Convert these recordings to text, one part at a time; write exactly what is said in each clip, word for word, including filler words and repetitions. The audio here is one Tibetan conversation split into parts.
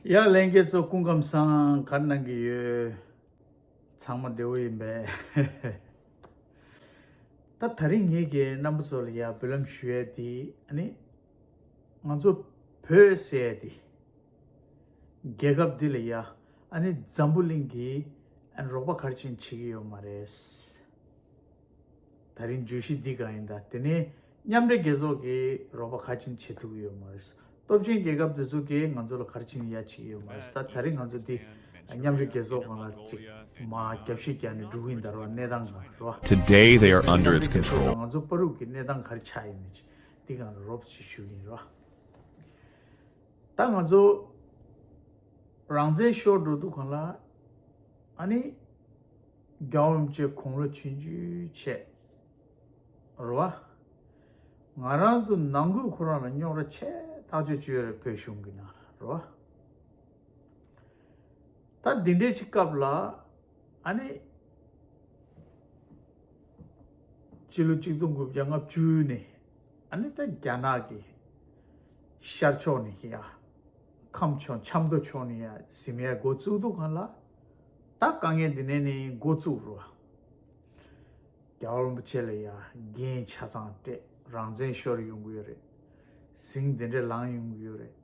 ཡ་ལྷན་རྒྱས་ཚོ་སྐུ་ཁམས་བཟང་། ག་རེ་གནང་གི་ཡོད། ཚང་མ་བདེ་པོ་ཡིན་པས། ད་དེ་རིང་ངེད་ཀྱིས་རྣམ་པ་ཚོ་ལ་ཡ་འབུལ་ལམ་ཞུ་ཡས་དེ་ཨ་ནི་ང་ཚོ་བོད་ཟེར་ཡས་དེ་རྒྱལ་ཁབ་འདི་ལ་ཡ་ཨ་ནི་འཛམ་བུ་གླིང་གིས་ཨ་ནི་རོགས་པ་ག་རེ་བྱས་ནས་བྱེད་ཀྱི་ཡོད་མ་རེད། དེ་རིང་བརྗོད་གཞི་འདི་གང་ཡིན་ད། དེ་ནས་མཉམ་འབྲེལ་རྒྱལ་ཚོགས་ཀྱིས་རོགས་པ་ག་རེ་བྱས་ནས་བྱེད་ཐུབ་ཀྱི་ཡོད་མ་རེད། སྟོབས་ཆེན་རྒྱལ་ཁབ་དེ་ཚོ་གིས་ང་ཚོ་ལ་ག་རེ་བྱས་ནས་ཡ་བྱེད་ཀྱི་ཡོད་མ་རེད། ད་དེ་རིང་ང་ཚོ་འདི་མཉམ་འབྲེལ་རྒྱལ་ཚོགས་སྒང་ལ་ཅིག་མ་རྒྱབ་བཤིག་རྒྱག་ནས་འགྲོ་གི་ཡིན་ད་རོ། གནས་སྟངས་གང་རོ། Today they are under its མཉམ་འབྲེལ་རྒྱལ་ཚོགས་control. དང་ང་ཚོ་བར་དུ་གི་གནས་སྟངས་ག་རེ་ཆགས་ཡོད་མེད་ཅིག་འདི་སྒང་ལ་རོབ་ཅིག་ཞུ་གི་ཡིན་རོ། ད་ང་ཚོ་རང་བཙན་ཤོར་འགྲོ་དུས་སྒང་ལ་ཨ་ནི་རྒྱལ་བ་རིན་པོ་ཆེ་དགུང་ལོ་ཆུང་ཆུང་བྱས་རེད་བ། ང་རང་ཚོ་ནང་ཁུལ་ཁོ་རང་ལ་རྙོག་དྲ་ཆེ་ཐག་ཆོད་ཅིག་ཡོད་རེད། བོད་གཞུང་གི་ནང་ལ་རེད་བ། ད་འདི་འདྲའི་ཅིག་སྐབས་ལ་ཨ་ནི་སྤྱི་ལོ་གཅིག་སྟོང་དགུ་བརྒྱ་ལྔ་བཅུ་ནས་ཨ་ནི་ད་རྒྱ་ནག་གི་ཤར་ཕྱོགས་ནས་ཡ་ཁམས་ཕྱོགས་ཆབ་མདོ་ཕྱོགས་ནས་ཡ་ཟིན་ཡ་འགོ་བཙུགས་དུས་སྒང་ལ་ད་དཀའ་ངལ་འདི་ནས་ནི་འགོ་བཙུགས་རེད་བ། རྒྱལ་བ་རིན་པོ་ཆེ་ལ་ཡ་འགན་ཆ་ཚང་སྤྲད། རང་བཙན་ཤོར་ཡོང་གི་ཡོད་རེད། ཟིང་འདི་འདྲས་ལངས་ཡོང་གི་ཡོད་རེད།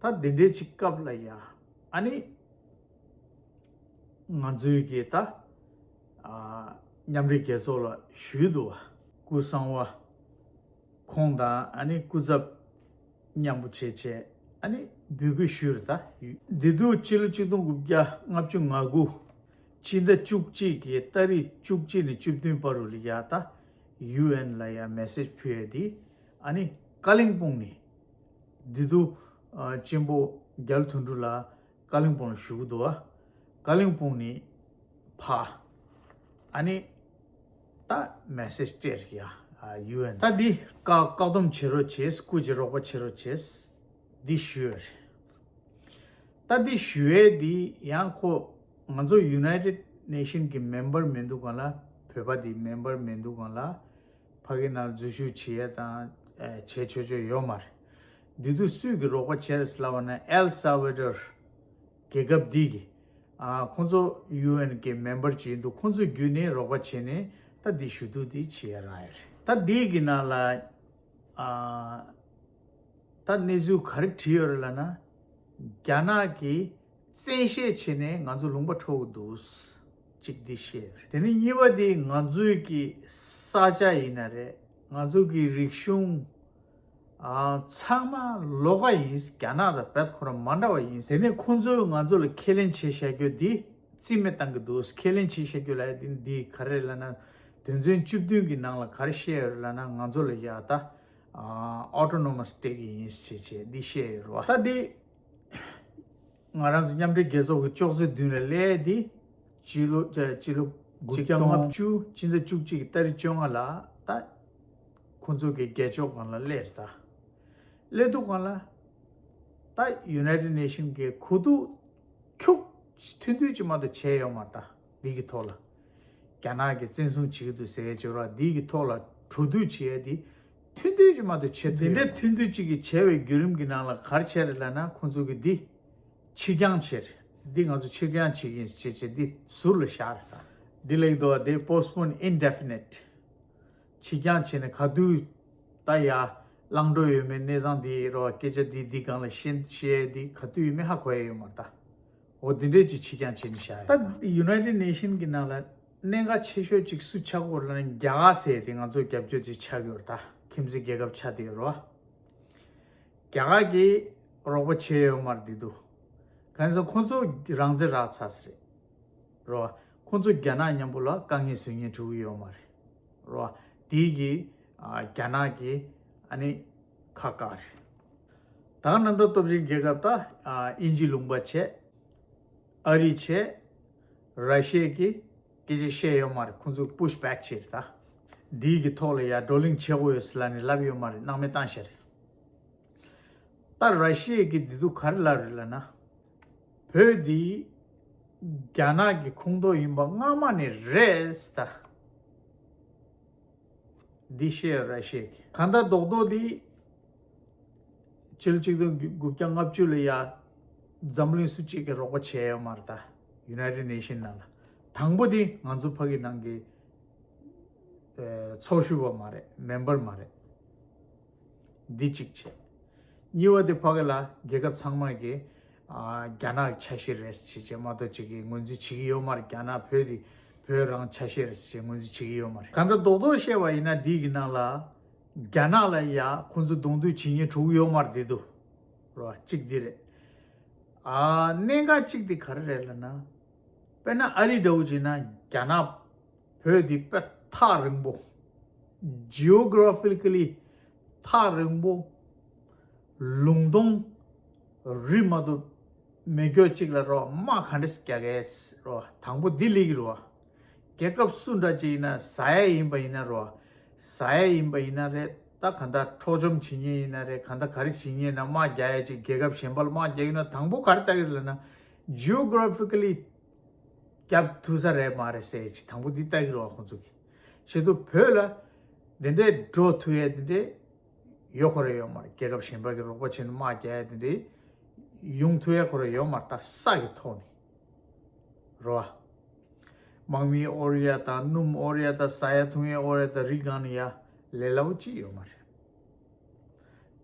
ད་འདི་འདྲའི་ཅིག་སྐབས་ལ་ཡ་ཨ་ནི་ང་ཚོའི་གི་ད་ཨ་མཉམ་འབྲེལ་རྒྱལ་ཚོགས་ལ་ཞུས་འདུག་བ། ཀུན་བཟང་བ་ཁོང་དང་ཨ་ནི་སྐུ་ཚབ་མཉམ་པོ་བྱས་བྱས་ཨ་ནི་འབོད་སྐུལ་ཞུས་རེད་ད། འདི་དུས་སྤྱི་ལོ་གཅིག་སྟོང་དགུ་བརྒྱ་ལྔ་བཅུ་ང་དགུ་སྤྱི་ཟླ་བཅུ་གཅིག་གི་ཏ་རིག་བཅུ་གཅིག་ནས་བཅུ་བདུན་བར་དུ་ལ་ཡ་ད་ཡུ་ཨེན་ལ་ཡ་མེ་སེཇ་ཕུལ་ཡ་དེ་ཨ་ནི་ཀ་ལིང་སྤུང་ནས་འདི་དུས་ཨ་གཅེན་པོ་རྒྱ་ལོ་དོན་གྲུབ་ལགས་ཀ་ལིང་སྤུང་ལ་བཞུགས་འདུག་བ། ཀ་ལིང་སྤུང་ནས་ཕ་ཨ་ནི་ད་མེ་སེཇ་སྤྲད་རེད་ཡ། ཡུ་ཨེན་ད་འདི་བཀག་བཀག་སྡོམ་བྱེད་རོགས་བྱེད། སྐུ་མཁྱེན་རོགས་པ་བྱེད་རོགས་བྱེད། འདི་ཞུས་རེད། ད་འདི་ཞུ་ཡས་འདི་ཡང་ཁོ་ང་ཚོ་United Nation གི་མེམ་བར་མིན་འདུག་སྒང་ལ། བོད་པ་འདི་མེམ་བར་མིན་འདུག་སྒང་ལ། ཕ་གི་ནང་འཛུལ་ཞུགས་བྱེད་ཡས་དང་ཨ་བྱེད་ཆོག་ཆོག་ཡོད་མ་རེད། འདི་དུས་སུས་ཀྱི་རོགས་པ་བྱས་རེད་ཟེར་ལབ་པ་ན་ཨེལ་སལ་ཝ་ཌོར་རྒྱལ་ཁབ་འདི་གི་ཨ་ཁོང་ཚོ་ཡུ་ཨེན་གི་མེམ་བར་ཅིག་ཡིན་འདུག་ཁོང་ཚོ་བརྒྱུད་ནས་རོགས་པ་བྱས་ནས་ད་འདི་ཞུ་གཏུག་འདི་བྱེད་ཡས་རག་ཡས་རེད། ད་འདི་གི་ནང་ལ་ཨ་ད་གནས་ཚུལ་ག་རེ་བྲིས་ཡོད་རེད་ལབ་ན། རྒྱ་ནག་གིས་བཙན་ཤེད་བྱས་ནས་ང་ཚོ་ལུང་པ་འཕྲོག་གི་འདུག་ཅིག་འདི་བཤད་ཡོད་རེད། དེ་ནས་གཉིས་པ་དེ་ང་ཚོའི་གི་ས་ཆ་ཡིན་ན་རེད། ང་ཚོ་གི་རིག་གཞུང་ཨ་ཚང་མ་ལོགས་ཀ་ཡིན། རྒྱ་ནག་དང་རྦད་ཁོ་རང་མ་འདྲ་བ་ཡིན། དེ་ནས་ཁོང་ཚོས་ང་ཚོ་ལ་ཁས་ལེན་བྱས་བཞག་རྒྱུ་འདི་རྩིས་མེད་བཏང་གི་འདུག་ཁས་ལེན་བྱས་བཞག་རྒྱུ་ལབ་ཡ་འདི་འདི་ག་རེ་རེད་ལབ་ན། དོན་ཚན་བཅུ་བདུན་གི་ནང་ལ་ག་རེ་བཤད་ཡོད་རེད་ལབ་ན། ང་ཚོ་ལ་ཡ་ད་ཨ་ཨོ་ཊོ་ནོ་མ་སི་སི་ཊེ་ཊི་ཡིན་ཞེས་བྱས་འདི་བཤད་ཡོད་རེད་བ། ད་འདི་ང་རང་ཚོ་མཉམ་འབྲེལ་རྒྱལ་ཚོགས་ཀྱི་ཅོག་ཙེ་མདུན་ལ་སླེབས་ཏེ་སྤྱི་ལོ་སྤྱི་ལོ་དགུ་བརྒྱ་ལྔ་བཅུ་སྤྱི་ཟླ་བཅུ་གཅིག་གི་ཏ་རིག་བཅོ་ལྔ་ལ་ད་ཁོང་ཚོ་གི་རྒྱལ་ཕྱོགས་སྒང་ལ་སླེབས་རེད། ད་སླེབས་དུས་སྒང་ལ་ད་United Nation གི་གོ་བསྡུར་ཁྱུག་ཐུང་ཐུང་ཅིག་མ་གཏོགས་བྱས་ཡོད་མ་རེད། ད་འདི་གི་ཐོག་ལ་རྒྱ་ནག་གིས་བཙན་བཟུང་བྱེད་ཀྱི་འདུག་ཟེར་ཡས་ཅིག་ཡོད་རེད། འདི་གི་ཐོག་ལ་གྲོས་བསྡུར་བྱེད་ཡས་འདི་ཐུང་ཐུང་ཅིག་མ་གཏོགས་བྱེད་ཐུབ་ཡོད་མ་རེད། འདི་འདྲའི་ཐུང་ཐུང་ཅིག་གི་བྱས་པའི་བརྒྱུད་རིམ་གྱི་ནང་ལ་ག་རེ་བྱས་རེད་ལབ་ན། ཁོང་ཚོ་གིས་འདི་ཕྱིར་འགྱངས་བྱས་རེད། འདི་ང་ཚོ་ཕྱིར་འགྱངས་བྱེད་ཀྱི་ཡིན་ཞེས་བྱས་འདི་ཟུར་ལ་བཞག་རེད། ད་འདི་ལ་ཡིག་འདུག་བ། They postpone indefinite། ཕྱིར་འགྱངས་བྱས་ནས་ག་དུས་ད་ཡ་ལངས་འགྲོ་ཡོད་མེད། གནས་སྟངས་འདི་རོ། སྐད་ཆ་འདི་འདི་སྒང་ལ་བཤད་བཤད་འདི་ག་དུས་ཡོད་མེད་ཧ་གོ་ཡ་ཡོད་མ་རེད། ད་འོ་འདི་འདྲས་ཅིག་ཕྱིར་འགྱངས་བྱས་ནས་བཞག་ཡ། ད་United Nation གི་ནང་ལ་གནད་འགག་ཆེ་ཤོས་ཅིག་སུ་ཆགས་ཀྱི་ཡོད་ལབ་ན། རྒྱ་གར་ཟེར་དེ་ང་ཚོ་རྒྱབ་སྐྱོར་ཅིག་ཆགས་ཀྱི་ཡོད་རེད། ད་ཁྱིམ་མཚེས་རྒྱལ་ཁབ་ཆགས་བསྡད་ཡོད་རེད་བ། རྒྱ་གར་གྱིས་རོགས་པ་བྱས་ཡོད་མ་རེད་འདི་དུས། གང་ཡིན་ཟེར་ཁོང་ཚོ་རང་བཙན་རག་ཚར་ས་རེད། རེད་བ། ཁོང་ཚོ་རྒྱ་ནག་མཉམ་པོ་ལ་དཀའ་ངལ་བཟོ་མཁན་འགྲོ་གི་ཡོད་མ་རེད། རེད་བ། དེ་གི་ཨ་རྒྱ་ནག་གི་ཨ་ནི་ཁག་བཀག་རེད། ད་ག་ནང་ད་སྟོབས་ཆེན་རྒྱལ་ཁབ་ད་ཨ་དབྱིན་ཇི་ལུང་པ་བྱས། ཨ་རི་བྱས། ར་ཤི་ཡ་གི་སྐད་ཆ་བཤད་ཡོད་མ་རེད། ཁོང་ཚོ་push back བྱས་རེད། ད་འདི་གི་ཐོག་ལ་ཡ་བགྲོ་གླེང་བྱེད་དགོས་ཡོད་ཟེར་ལབ་ནས་ལབ་ཡོད་མ་རེད། སྣང་མེད་བཏང་བཞག་རེད། ད་ར་ཤི་ཡ་གིས་འདི་ཚོ་ག་རེ་ལབ་རེད་ལབ་ན། བོད་འདི་རྒྱ་ནག་གི་ཁོངས་གཏོགས་ཡིན་པ་སྔ་མ་ནས་རེད་ད། འདི་བཤད་ཡོད་ར་ཤི་ཡ་གིས། གང་ལྟར་རྡོག་རྡོག་འདི་ཕྱི་ལོ་གཅིག་སྟོང་དགུ་བརྒྱ་ལྔ་བཅུ་ལ་ཡ་ འཛམ་གླིང་སུ་གཅིག་གིས་རོགས་པ་བྱས་ཡོད་མ་རེད་ད། United Nation ནང་ལ། དང་པོ་དེ་ང་ཚོ་ཕ་གི་ནང་གི་ཨེ་ཚོགས་ཞུགས་པ་མ་རེད། མེམ་བར་མ་རེད། འདི་གཅིག་བྱས། གཉིས་པ་དེ་ཕ་གི་ལ་རྒྱལ་ཁབ་ཚང་མ་གི་ཨ་རྒྱ་ནག་གི་ཆ་ཤས་རེད་ཅེས་བྱས་མ་གཏོགས་ཅིག་གི་ངོས་འཛིན་བྱེད་ཀྱི་ཡོད་མ་རེད། རྒྱ་ནག་བོད་དེ་བོད་རང་ཆ་ཤས་རེད་ཅེས་ངོས་འཛིན་བྱེད་ཀྱི་ཡོད་མ་རེད། གང་ལྟར་རྡོག་རྡོག་བཤད་པ་ཡིན་ན་འདི་གི་ནང་ལ་རྒྱ་ནག་ལ་ཡ་ཁོང་ཚོ་གདོང་འདུས་བྱེད་མཁན་དྲུག་ཡོད་མ་རེད། འདི་འདུག་རོ། གཅིག་འདི་རེད། ཨ་གནད་འགག་གཅིག་དེ་ག་རེ་རེད་ལབ་ན། དཔེར་ན་ཨ་རི་འདྲ་བོ་བྱས་ན་རྒྱ་ནག་བོད་དེ་དཔེ་ཐག་རིང་པོ། Geographically ཐག་རིང་པོ། ལུང་སྟོང་རི་མ་གཏོགས་མེད་རྒྱུ་གཅིག་ལ་རོ། དམག་ག་འདྲས་རྒྱག་གས་རོ། དང་པོ་འདི་ལེགས་རོ། རྒྱལ་ཁབ་སུ་འདྲ་ཅིག་ཡིན་ན་ཟ་ཡས་ཡིན་པ་ཡིན་ན་རོ། ཟ་ཡས་ཡིན་པ་ཡིན་ན་རེད། ད་ག་འདྲ་འཕྲོག་བཅོམ་བྱེད་མཁན་ཡིན་ན་རེད། ག་འདྲ་ག་རེ་བྱེད་མཁན་ཡིན་ན་དམག་རྒྱག་ཡས་ཅིག་རྒྱལ་ཁབ་གཞན་པ་ལ་དམག་རྒྱག་ཡོད་ན་དང་པོ་ག་རེ་ལྟ་གི་རེད་ལབ་ན། Geographically རྒྱབ་ཐུབ་ས་རེད་མ་རེད་ཟེར་ཅིག་དང་པོ་འདི་ལྟ་གི་རེད་བ། ཁོང་ཚོ་གི་ཆེད་དུ་བོད་ལ་འདི་འདྲའི་འགྲོ་ཐུབ་ཡས་འདི་འདྲའི་ཡོད་ཁོ་རེ་ཡོད་མ་རེད། རྒྱལ་ཁབ་གཞན་པ་གི་རོགས་པ་བྱས་ནས་དམག་རྒྱག་ཡས་འདི་འདྲའི་ཡོང་ཐུབ་ཡས་ཁོ་རེ་ཡོད་མ་རེད། ད་ས་གི་ཐོག་ནས་རེད་བ། དམག་མི་དབོར་ཡ་དང་སྣུམ་དབོར་ཡ་དང་ཟ་ཡ་འཐུང་ཡ་དབོར་ཡ་དང་རི་སྒང་ནས་ཡ་ལས་སླ་བོ་ཅིག་ཡོད་མ་རེད།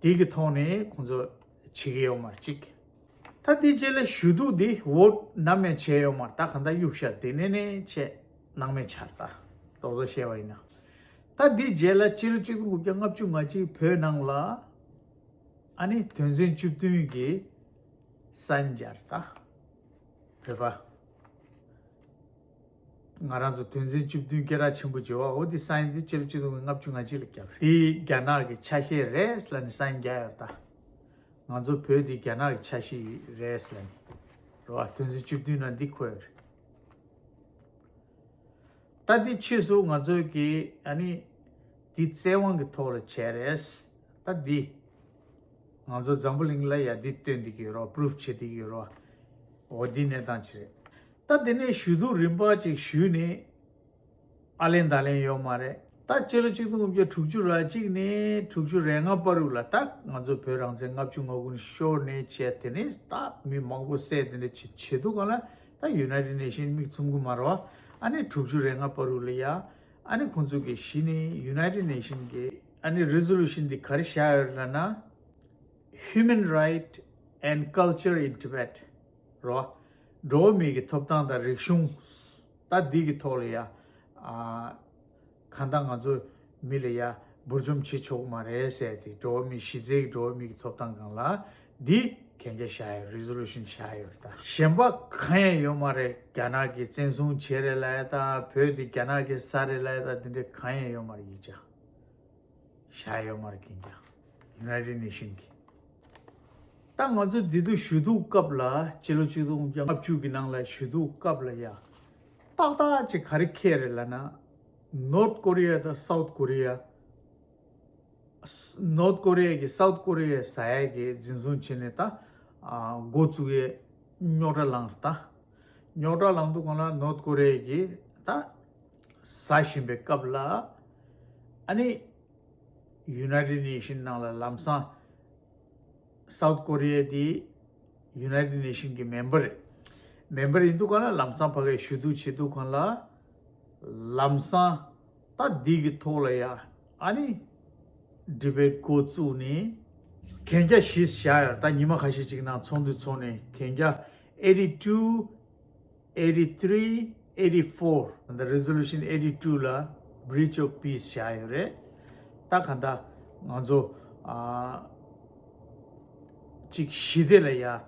དེ་གི་ཐོག་ནས་ཁོང་ཚོ་བྱེད་ཀྱི་ཡོད་མ་རེད་ཅིག་ད་དེ་རྗེས་ལ་ཞུ་གཏུག་འདི་འོ་ནམ་ཡང་བྱས་ཡོད་མ་རེད། ད་གང་ལྟར་གཡུག་བཞག་དེ་ནས་ནས་བྱས་སྣང་མེད་ཆགས་རེད། ད་རྡོག་རྡོག་བཤད་པ་ཡིན་ན། ད་དེ་རྗེས་ལ་སྤྱི་ལོ་གཅིག་སྟོང་དགུ་བརྒྱ་ལྔ་བཅུ་ང་གཅིག་བོད་ནང་ལ་ཨ་ནི་དོན་ཚན་བཅུ་བདུན་གྱི་ས་ཡིག་སྦྱར་ད། བོད་པ། ང་རང་ཚོ་དོན་ཚན་བཅུ་བདུན་སྐད་གྲགས་ཆེན་པོ་བརྗོད་པ་འོ་དེ་ས་ཡིག་དེ་སྤྱི་ལོ་གཅིག་སྟོང་ལྔ་བཅུ་ང་གཅིག་ལ་བརྒྱབ་རེད། དེ་རྒྱ་ནག་གི་ཆ་ཤས་རེད་ལབ་ནས་ས་ཡིག་བརྒྱབ་ཡོད་ད། ང་ཚོ་བོད་དེ་རྒྱ་ནག་གི་ཆ་ཤས་རེད་ལབ་ནས་རེད་བ། དོན་ཚན་བཅུ་བདུན་ནང་འདི་འཁོད་ཡོད་རེད། ད་འདི་ཕྱིས་སུ་ང་ཚོ་གི་ཨ་ནི་འདི་བཙན་དབང་གི་ཐོག་ལ་བྱས་རེད། ད་འདི་ང་ཚོ་འཛམ་བུ་གླིང་ལ་ཡ་འདི་སྟོན་བསྡད་ཀྱི་ཡོད་རེད། པུ་རུབ་བྱེད་བསྡད་ཀྱི་ཡོད་རེད། འོ་འདི་གནས་སྟངས་ཅིག་རེད། ད་དེ་ནས་ཞུ་གཏུག་རིམ་པ་ཅིག་ཞུས་ནས་ཨ་ལན་ད་ལན་ཡོད་མ་རེད། ད་སྤྱི་ལོ་གཅིག་སྟོང་དགུ་བརྒྱ་དྲུག་ཅུ་རེ་གཅིག་ནས་དྲུག་ཅུ་རེ་ལྔ་བར་དུ་ལ་ད་ང་ཚོ་བོད་རང་བཙན་ལྔ་བཅུ་ང་དགུ་ནས་ཤོར་ནས་བྱས། དེ་ནས་ད་མི་མང་པོ་བསད། དེ་འདྲ་བྱེད་བྱེད་དུས་སྒང་ལ་ད་United Nation མིག་བཙུམ་གི་མ་རེད་བ། ཨ་ནི་དྲུག་ཅུ་རེ་ལྔ་བར་དུ་ལ་ཡ་ཨ་ནི་ཁོང་ཚོ་གི་གཞི་ནས་United Nation གི་ཨ་ནི་Resolution འདི་ག་རེ་བཞག་ཡོད་ལབ་ན། Human Right and Culture in Tibet རོ། འགྲོ་བ་མི་གི་ཐོབ་ཐང་དང་རིག་གཞུང་། ད་འདི་གི་ཐོག་ལ་ཡ། ཨ་གང་ལྟར་ང་ཚོ་མི་ལ་ཡ་འབུར་འཇོམས་བྱེད་ཆོག་མ་རེད་ཟེར་ཏེ། འགྲོ་བ་མི་གཞི་རྩའི་འགྲོ་བ་མི་གི་ཐོབ་ཐང་སྒང་ལ་འདི་གན་རྒྱ་བཞག་ཡོད། Resolution བཞག་ཡོད་རེད། ད་གཞན་པ་གང་ཡང་ཡོད་མ་རེད། རྒྱ་ནག་གི་བཙན་བཟུང་བྱས་རེད་ལབ་ཡ་དང་། བོད་འདི་རྒྱ་ནག་གི་ས་རེད་ལབ་ཡ་དང་། འདི་འདྲ་གང་ཡང་ཡོད་མ་རེད། ཡིག་ཆ་བཞག་ཡོད་མ་རེད། གན་རྒྱ་United Nation གི། ད་ང་ཚོ་འདི་དུ་ཞུ་གཏུག་སྐབས་ལ་སྤྱི་ལོ་གཅིག་སྟོང་དགུ་བརྒྱ་ལྔ་བཅུ་གི་ནང་ལ་ཞུ་གཏུག་སྐབས་ལ་ཡ། ཏག་ཏག་ཅིག་ག་རེ་འཁེལ་རེད་ལབ་ན། North Korea དང་South Korea། North Korea གི་South Korea ཟ་ཡས་ཀྱི་འཛིན་བཟུང་བྱས་ནས་ད་ཨ་འགོ་བཙུགས་ཡས་རྙོག་དྲ་ལངས་རེད་ད། རྙོག་དྲ་ལངས་དུས་སྒང་ལ་North Korea གི་ད་ཟ་བཞིན་པའི་སྐབས་ལ་ཨ་ནི་United Nation ནང་ལ་ལམ་སང་South Korea དེ་United Nation གི་མེམ་བར་རེད། མེམ་བར་ཡིན་དུས་སྒང་ལ་ལམ་སང་ཕ་གིར་ཞུ་གཏུག་བྱེད་དུས་སྒང་ལ་ལམ་སང་ད་འདི་གི་ཐོག་ལ་ཡ་ཨ་ནི་debate འགོ་བཙུགས་ནས་གན་རྒྱ་བཞི་བཞག་ཡོད། ད་ཉི་མ་ཁ་ཤས་ཅིག་ནང་ཚོགས་འདུ་ཚོགས་ནས་གན་རྒྱ་eighty two eighty three eighty four། ད་Resolution eighty two ལ་Breach of Peace བཞག་ཡོད་རེད། ད་ག་ད་ང་ཚོ་ཨ་ཅིག་ཞི་བདེ་ལ་ཡ་ཨ་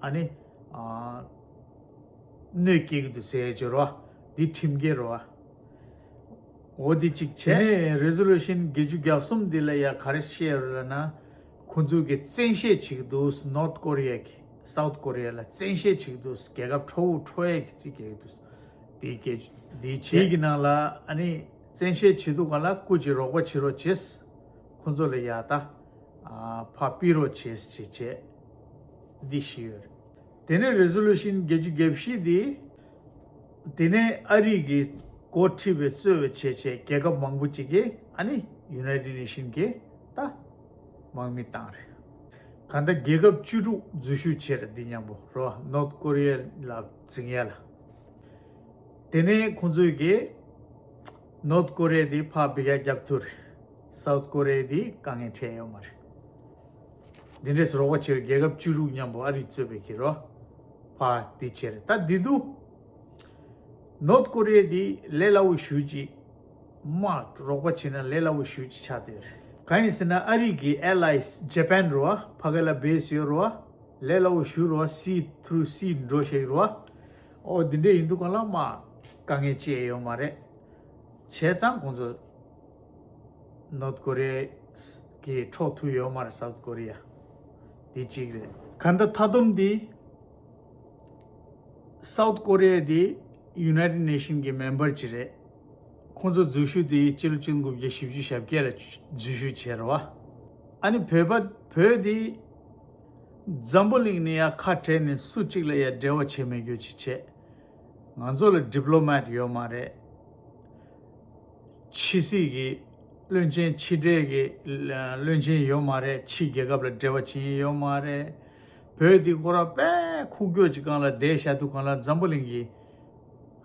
ནི་ཨ་གནོད་སྐྱེལ་གྱི་འདུག་ཟེར་གྱི་རོ། འདི་ཁྲིམས་འགལ་རོ། འོ་འདི་གཅིག་བྱས། དེ་ནས་Resolution བརྒྱད་ཅུ་གྱ་གསུམ་འདི་ལ་ཡ་ག་རེ་བཤད་ཡོད་རེད་ལབ་ན། ཁོང་ཚོ་གིས་བཙན་ཤེད་བྱེད་ཀྱི་འདུག North Korea གིས་South Korea ལ་བཙན་ཤེད་བྱེད་ཀྱི་འདུག་རྒྱལ་ཁབ་ཁྲོ་བོ་ཁྲོ་ཡས་ཀྱི་རྩིས་རྒྱག་གི་འདུག་དེ་སྐད་དེ་བྱས་ཀྱི་ནང་ལ་ཨ་ནི་བཙན་ཤེད་བྱེད་དུས་སྒང་ལ་སྐུ་མཁྱེན་རོགས་པ་བྱེད་རོགས་བྱེད། ཁོང་ཚོ་ལ་ཡ་ད་ཨ་ཕར་ཕུད་རོགས་བྱེད་ཅེས་བྱས་འདི་ཞུས་ཡོད་རེད། དེ་ནས་Resolution བརྒྱད་ཅུ་གྱ་བཞི་འདི། དེ་ནས་ཨ་རི་གི་འགོ་ཁྲིད་པའི་གཙོས་པའི་བྱས་བྱས་རྒྱལ་ཁབ་མང་པོ་ཅིག་གིས་ཨ་ནི་United Nation གི་ད་དམག་མི་བཏང་རེད། གང་ལྟར་རྒྱལ་ཁབ་བཅུ་དྲུག་འཛུལ་ཞུགས་བྱས་རེད། འདི་མཉམ་པོ་རོ། North Korea ལ་འཛིང་ཡ་ལ། དེ་ནས་ཁོང་ཚོས་ཀྱིས་North Korea དེ་ཕར་འབུད་རྒྱག་རྒྱབ་ཐུབ་རེད། South Korea དེ་དཀའ་ངལ་འཕྲད་ཡོད་མ་རེད། འདི་འདྲས་རོགས་པ་བྱས་རེད། རྒྱལ་ཁབ་བཅུ་དྲུག་མཉམ་པོ་ཨ་རི་གཙོས་པའི་གི་རོ། ཕར་དེ་བྱས་རེད། ད་འདི་དུ་North Korea དེ་ལས་སླ་བོ་ཞེ་ཅིག་མ་རོགས་པ་བྱས་ན་ལས་སླ་བོ་ཞེ་ཅིག་ཆགས་བསྡད་རེད། གང་ཡིན་ཟེར་ན་ཨ་རི་གི་allies Japan རོ། ཕ་གི་ལ་base ཡོད་རོ། ལས་སླ་བོ་ཞེ་རོ། Sea through sea འགྲོ་ཤེས་རོ། ཨོ་འདི་འདྲས་ཡིན་དུས་གང་ལ་མ་དཀའ་ངལ་ཅི་ཡང་ཡོད་མ་རེད། བྱས་ཙང་ཁོང་ཚོ་North Korea གི་འཕྲོག་ཐུབ་ཡོད་མ་རེད། South Korea དེ་གཅིག་རེད། གང་ལྟར་མཐའ་སྡོམ་འདི་South Korea དེ་United Nation གི་member ཅིག་རེད། ཁོང་ཚོ་འཛུལ་ཞུགས་དེ་སྤྱི་ལོ་ཆིག་སྟོང་དགུ་བརྒྱ་བཞི་བཅུ་ཞེ་བརྒྱད་ལ་འཛུལ་ཞུགས་བྱས་རེད་བ། ཨ་ནི་བོད་པ་བོད་དེ་འཛམ་བུ་གླིང་ནས་ཡར་ཁ་བྲལ་ནས་སུ་གཅིག་ལ་ཡར་འབྲེལ་བ་བྱེད་མེད་རྒྱུ་ཅིག་བྱས། ང་ཚོ་ལ་diplomat ཡོད་མ་རེད། ཕྱི་སྲིད་ཀྱི་བློན་ཆེན། ཕྱི་འབྲེལ་གྱི་བློན་ཆེན་ཡོད་མ་རེད། ཕྱི་རྒྱལ་ཁབ་ལ་འབྲེལ་བ་བྱེད་མཁན་ཡོད་མ་རེད། བོད་འདི་ཁོ་རང་དཔེ་ཁུག་ཀྱོག་ཅིག་སྒང་ལ་བསྡད་བཞག་དུས་སྒང་ལ་འཛམ་བུ་གླིང་གི་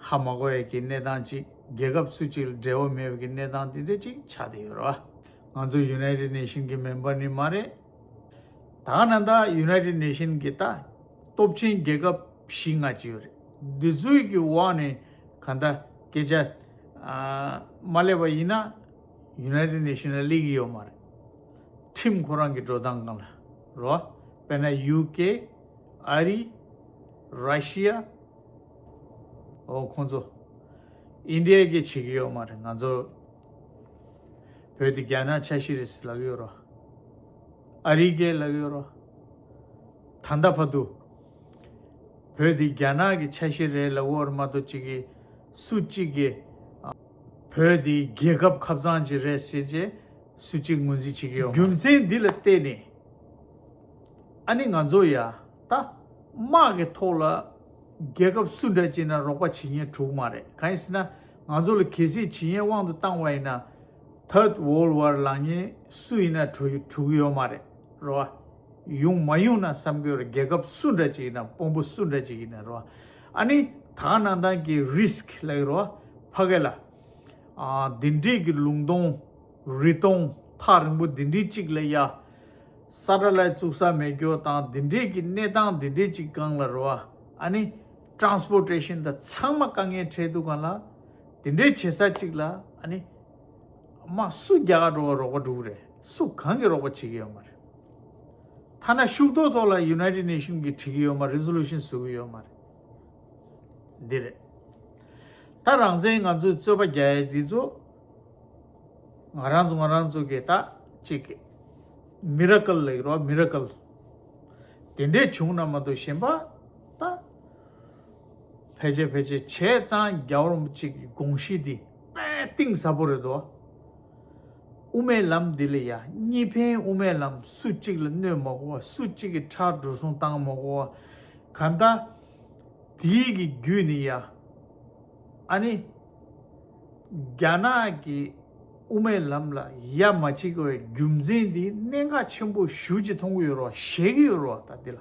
ཧ་མ་གོ་བའི་གི་གནས་སྟངས་ཅིག་རྒྱལ་ཁབ་སུ་གཅིག་ལ་འབྲེལ་བ་མེད་པའི་གི་གནས་སྟངས་དེ་འདྲ་ཅིག་ཆགས་བསྡད་ཡོད་རེད་བ། ང་ཚོ་United Nation གི་member ནི་མ་རེད། ད་ནང་ད་United Nation གི་ད་སྟོབས་ཆེན་རྒྱལ་ཁབ་བཞི་ལྔ་ཅིག་ཡོད་རེད། འདི་ཚོའི་གི་འོག་ནས་གང་ལྟར་སྐད་ཆ་ཨ་མ་སླེབས་པ་ཡིན་ན་United Nation ལ་སླེབས་ཀྱི་ཡོད་མ་རེད། ཁྲིམས་ཁོ་རང་གི་འགྲོ་སྟངས་སྒང་ལ་རོ། དཔེར་ན་ཡུ་ཀེ། ཨ་རི། ར་ཤི་ཡ། ཨོ་ཁོང་ཚོ། ཨིན་ཌི་ཡ་གིས་བྱེད་ཀྱི་ཡོད་མ་རེད། ང་ཚོ་བོད་དེ་རྒྱ་ནག་ཆ་ཤས་རེད་ཟེར་ལབ་ཡོད་རོ། ཨ་རི་གིས་ལབ་ཡོད་རོ། ད་ལྟ་བར་དུ་བོད་དེ་རྒྱ་ནག་གི་ཆ་ཤས་རེད་ལབ་ཡོད་རེད་མ་གཏོགས་གཅིག་གིས་སུ་གཅིག་གིས་ཨ་བོད་དེ་རྒྱལ་ཁབ་ཁབ་ཚང་ཅིག་རེད་ཟེར་བྱས་སུ་གཅིག་ངོས་འཛིན་བྱེད་ཀྱི་ཡོད་མ་རེད། རྒྱུ་མཚན་འདི་ལ་བརྟེན་ནས། ཨ་ནི་ང་ཚོ་ཡ་ད་དམག་གི་ཐོག་ལ་རྒྱལ་ཁབ་སུ་འདྲ་ཅིག་ན་རོགས་པ་བྱེད་མཁན་འགྲོ་གི་མ་རེད། གང་ཡིན་ཟེར་ན་ང་ཚོ་ལ་གལ་སྲིད་བྱེད་མཁན་དབང་དུ་བཏང་བ་ཡིན་ན་Third World War ལབ་མཁན་སུ་ཡིན་ན་འགྲོ་གི་འགྲོ་གི་ཡོད་མ་རེད་རོ། ཡོང་མ་ཡོང་ན་བསམ་གྱི་ཡོད་རེད། རྒྱལ་ཁབ་སུ་འདྲ་ཅིག་ཡིན་ན་དཔོན་པོ་སུ་འདྲ་ཅིག་ཡིན་ན་རོ། ཨ་ནི་ད་ག་ནང་བཞིན་གྱི་risk ལབ་ཀྱི་རོ། ཕ་གི་ལ་ཨ་འདི་འདྲས་ཀྱི་ལུང་སྟོང་རི་སྟོང་ཐག་རིང་པོ་འདི་འདྲས་ཅིག་ལ་ཡ་སེ་ཊེ་ལའིཊ་བཙུགས་ས་མེད་རྒྱུ་དང་འདི་འདྲས་ཀྱི་གནས་སྟངས་འདི་འདྲས་ཅིག་སྒང་ལ་རོ། ཨ་ནི་transportation དང་ཚང་མ་དཀའ་ངལ་འཕྲད་དུས་སྒང་ལ་འདི་འདྲས་བྱེད་ས་ཅིག་ལ་ཨ་ནི་དམག་སུ་རྒྱག་ག་འགྲོ་བ་རོགས་པ་འགྲོ་གི་རེད། སུ་གང་གིས་རོགས་པ་བྱེད་ཀྱི་ཡོད་མ་རེད། ཐ་ན་ཤུགས་ཐོག་ཐོག་ལ་United Nation གིས་བྲིས་ཀྱི་ཡོད་མ་རེད། resolution བཟོ་གི་ཡོད་མ་རེད། འདི་རེད། ད་རང་བཙན་ང་ཚོས་རྩོད་པ་རྒྱག་ཡས་འདི་ཚོ་ང་རང་ཚོ་ང་རང་ཚོ་གི་ད་ཅིག་miracle ལབ་ཀྱི་རོ། miracle དེ་འདྲས་བྱུང་ན་མ་གཏོགས་གཞན་པ་ད་ཕལ་ཆེར་ཕལ་ཆེར་བྱས་ཙང་རྒྱལ་བ་རིན་པོ་ཆེ་གི་དགོངས་གཞི་འདི་དཔེ་གཏིང་ཟབ་པོ་རེད་དོ། དབུ་མའི་ལམ་འདི་ལ་ཡ་གཉིས་ཕན་དབུ་མའི་ལམ་སུ་གཅིག་ལ་གནོད་མ་དགོས་པ། སུ་གཅིག་གི་ཁྲག་འགྲོ་སོང་བཏང་མ་དགོས་པ། གང་ལྟར་དེའི་གི་བརྒྱུད་ནས་ཡ་ཨ་ནི་རྒྱ་ནག་གི་དབུ་མའི་ལམ་ལ་ཡ་མ་བྱེད་དགོས་པའི་རྒྱུ་མཚན་འདི་གནད་འགག་ཆེན་པོ་ཞེ་ཅིག་མཐོང་གི་ཡོད་རེད་བ། ཞེད་ཀྱི་ཡོད་རེད་བ། ད་འདི་ལ་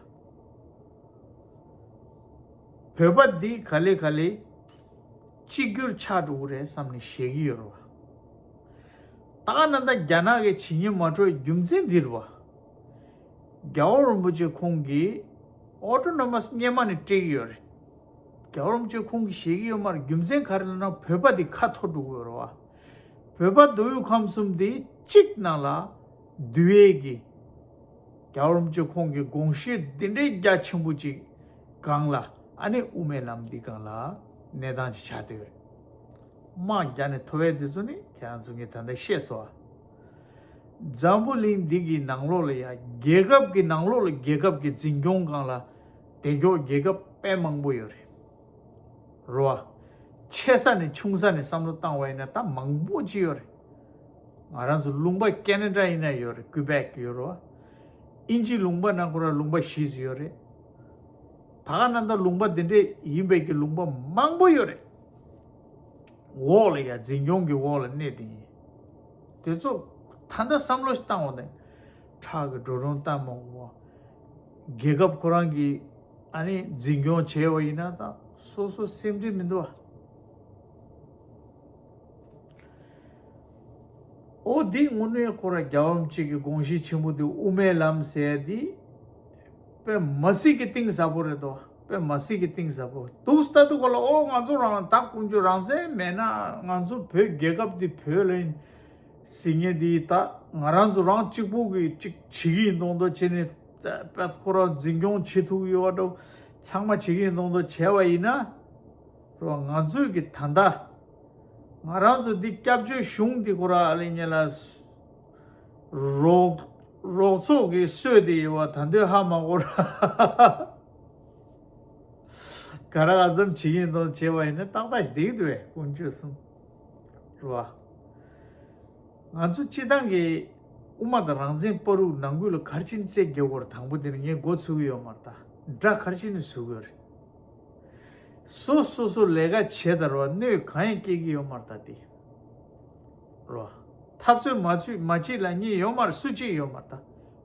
བོད་པ་འདི་ག་ལེ་ག་ལེ་གཅིག་གྱུར་ཆགས་འགྲོ་གི་རེད་བསམ་ནས་ཞེད་ཀྱི་ཡོད་རེད་བ། ད་ག་ནང་ད་རྒྱ་ནག་གི་བྱེད་ཉེས་མ་འཕྲོག་རྒྱུ་མཚན་འདི་རེད་བ། རྒྱལ་བ་རིན་པོ་ཆེ་ཁོང་གིས་autonomous སྔོན་མ་ནས་སྤྲད་ཀྱི་ཡོད་རེད། རྒྱལ་བ་རིན་པོ་ཆེ་ཁོང་གིས་བཞེས་ཀྱི་ཡོད་མ་རེད། རྒྱུ་མཚན་ག་རེ་ལབ་ན་བོད་པ་འདི་ཁ་འཐོར་འགྲོ་གི་ཡོད་རེད་བ། བོད་པ་མདོ་དབུས་ཁམས་གསུམ་འདི་གཅིག་ནང་ལ་འདུས་ཡས་ཀྱི་རྒྱལ་བ་རིན་པོ་ཆེ་ཁོང་གི་དགོངས་གཞི་འདི་འདྲའི་རྒྱ་ཆེན་པོ་ཅིག་སྒང་ལ་ཨ་ནི་དབུ་མའི་ལམ་འདི་སྒང་ལ་གནས་སྟངས་ཅིག་ཆགས་བསྡད་ཡོད་རེད། དམག་རྒྱག་ནས་ཐོབ་ཡས་འདི་ཚོ་ནི་ཁྱེད་རང་ཚོ་ངས་ད་ལྟ་བཤད་སོང་ཨ། འཛམ་བུ་གླིང་འདི་གི་ནང་ལོགས་ལ་ཡ་རྒྱལ་ཁབ་ཀྱི་ནང་ལོགས་ལ་རྒྱལ་ཁབ་ཀྱི་འཛིན་སྐྱོང་སྒང་ལ་བདེ་མགྱོགས་རྒྱལ་ཁབ་དཔེ་མང་པོ་ཡོད་རེད། རོ་ཨ། ཆེ་ས་ནས་ཆུང་ས་ནས་བསམ་བློ་བཏང་བ་ཡིན་ན་ད་མང་པོ་ཅིག་ཡོད་རེད། ང་རང་ཚོ་ལུང་པ་ཀེ་ན་ཌ་ཡིན་ན་ཡོད་རེད། ཀུའི་བེག་ཡོད་རོ་ཨ། དབྱིན་ཇིའི་ལུང་པ་ནང་ཁོ་རང་ལུང་པ་བཞི་ཙམ་ཡོད་རེད། ད་ག་ནང་ད་ལུང་པ་འདི་འདྲས་ཡིན་པའི་གི་ལུང་པ་མང་པོ་ཡོད་རེད། འོག་ལ་ཡ་འཛིན་སྐྱོང་གི་འོག་ལ་གནས་དེ་ཡིན། དེ་ཚོ་ད་ལྟ་བསམ་བློ་ཞིག་བཏང་བ་དང་ཁྲག་གི་འགྲོ་གྲོན་བཏང་མ་དགོས་ རྒྱལ་ཁབ་ཁོ་རང་གི་ཨ་ནི་འཛིན་སྐྱོང་བྱས་པ་ཡིན་ན་ད་སོ་སོ་སེམས་ཁྲལ་མི་འདུག་བ། ཨོ་འདི་དངོས་གནས་ཁོ་ར་རྒྱལ་བ་རིན་པོ་ཆེ་གི་དགོངས་གཞི་ཆེན་པོ་འདི་དབུ་མའི་ལམ་ཟེར་འདི་དཔེ་མ་སྲིད་ཀྱི་གཏིང་ཟབ་པོ་རེད་དོ། དཔེ་མ་སྲིད་ཀྱི་གཏིང་ཟབ་པོ་འདུག་ལྟ་འདུག་ག་ལ། ཨོ་ང་ཚོ་རང་ད་ཀུན་སྤྱོད་རང་བཙན་མེད་ན་ང་ཚོ་བོད་རྒྱལ་ཁབ་འདི་བོད་ལ་ཡིན་ཟེར་མཁན་འདི་ད་ང་རང་ཚོ་རང་གཅིག་པུ་གི་གཅིག་བྱེད་ཀྱི་ཡིན་མདོག་མདོག་བྱས་ནས་དཔེ་ཁོ་རང་འཛིན་སྐྱོང་བྱེད་ཐུབ་ཀྱི་ཡོད་པ་འདྲ་ཚང་མ་བྱེད་ཀྱི་ཡིན་མདོག་མདོག་བྱས་པ་ཡིན་ན། རོ། ང་ཚོས་ཀྱི་ད་ལྟ་ང་རང་ཚོ་འདི་སྐྱབས་བཅོལ་གཞུང་འདི་ཁོ་ར་ཨ་ལེ་ཉེ་ལ་རོགས་རོགས་ཚོགས་ཀྱི་སྲོལ་དེ་ཡོད་བ་ད་འདོད་ཧ་མ་གོ་ར། ག་ར་ཨ་ཙམ་བྱེད་ཀྱིན་འདུག་བྱས་པ་ཡིན་ན་ཏག་ཏག་ཞིག་བསྡད་ཀྱི་འདུག་བས་ཀུན་སྤྱོད་གསུམ། རོ། ང་ཚོ་སྤྱི་བཏང་གི་དབུ་མ་དང་རང་བཙན་བར་དུ་ནང་ཁུལ་ལ་ག་རེ་བྱས་ནས་རྩོད་རྒྱག་དགོས་རེད། དང་པོ་དེ་ནི་ངས་འགོ་ཚུགས་ཀྱི་ཡོད་མ་རེད། ད་དགྲ་ག་རེ་བྱས་ནས་བཟོ་གི་ཡོད་རེད། སོ་སོ་སོ་ལས་ཀ་བྱས་ད་རོ། གནོད་གང་ཡང་སྐྱེལ་གྱི་ཡོད་མ་རེད་ད་དེ། རོ། འཐབ་རྩོད་མ་བྱེད་མ་བྱེད་ལབ་མཁན་ཡོད་མ་རེད། སུ་གཅིག་ཡོད་མ་རེད་ད།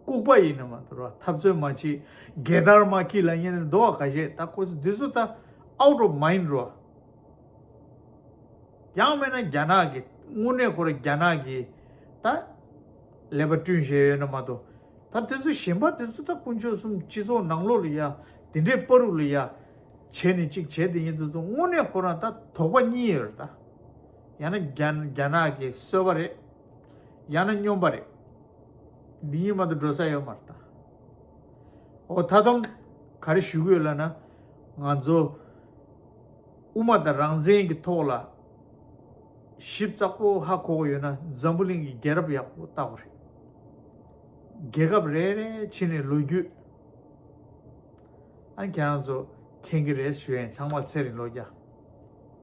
ལྐུགས་པ་ཡིན་ན་མ་གཏོགས་རོ། འཐབ་རྩོད་མ་བྱེད། རྒྱལ་དར་མ་འཁྱེར་ལབ་མཁན་ནི་འདུག་བ་ཁ་ཤས། ད་ཁོ་ཚོ་འདི་ཚོ་ད་out of mind རོ། ཡང་མིན་ན་རྒྱ་ནག་གི་དངོས་གནས་ཁོ་ར་རྒྱ་ནག་གི་ད་ཀླད་པ་བསྐྲུན་བྱས་ཡོད་ན་མ་གཏོགས། ད་དེ་ཚོ་གཞན་པ་དེ་ཚོ་ད་དཀོན་མཆོག་གསུམ་སྤྱི་ཚོགས་ནང་ལོགས་ལ་ཡ་དེ་འདྲའི་བར་དུ་ལ་ཡ་བྱས་ནས་གཅིག་བྱས་དེ་ཡིན་དུས་ཚོ་དངོས་གནས་ཁོ་རང་ད་དོགས་པ་གཉིས་ཡོད་རེད་ད། ཡང་ན་རྒྱ་རྒྱ་ནག་གི་སྲོལ་བ་རེད། ཡང་ན་སྨྱོན་པ་རེད། འདི་གཉིས་མ་གཏོགས་འགྲོ་ས་ཡོད་མ་རེད་ད། འོ་ད་དུང་ག་རེ་ཞུ་གི་ཡོད་ལབ་ན། ང་ཚོ་དབུ་མ་དང་རང་བཙན་གྱི་ཐོག་ལ་ཞིབ་ཚགས་པོ་ཧ་གོ་གི་ཡོད་ན་འཛམ་བུ་གླིང་གི་རྒྱལ་རབས་ཡག་པོ་བལྟ་དགོས་རེད། རྒྱལ་ཁབ་རེ་རེ་ཕྱིན་ནས་ལོ་རྒྱུས་ཨ་ཁྱེད་རང་ཚོ་མཁྱེན་གྱི་རེད་ཞུ་ཡིན། ཚང་མ་ཚེ་རིང་ལོ་བརྒྱ།